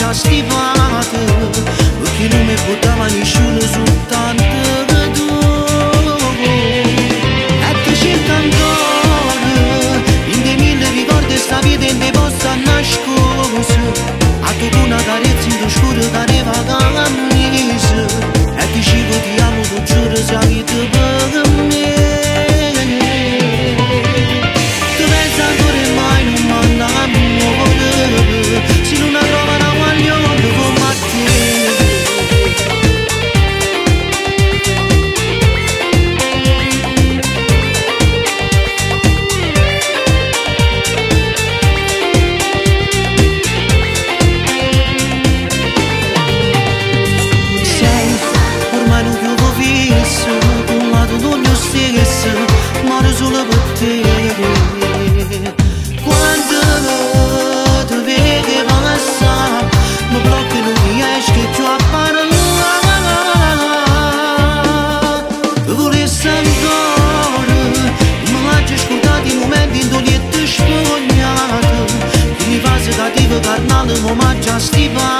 l'aggia stipato, perché non mi poteva nessuno soltanto tu. E ti cerco ancora, in dei mille ricordi sta vita in te possa nascosta. A tu una carezza in scuro che arriva camisa, e ti dicevo ti amo, tu giuro se avete per me. Tu pensa ancora e mai non manda amore, se non la trova una guaglione come a te. Sei ormai non più fisso, con la tua non stesso, ma solo per te. Quando ti vedo passare, mi blocco e non riesco più a parlare. Volessi ancora, ma l'ho scordato i momenti in cui ti spogliato, che mi fase cattiva carnale, ma già stipato.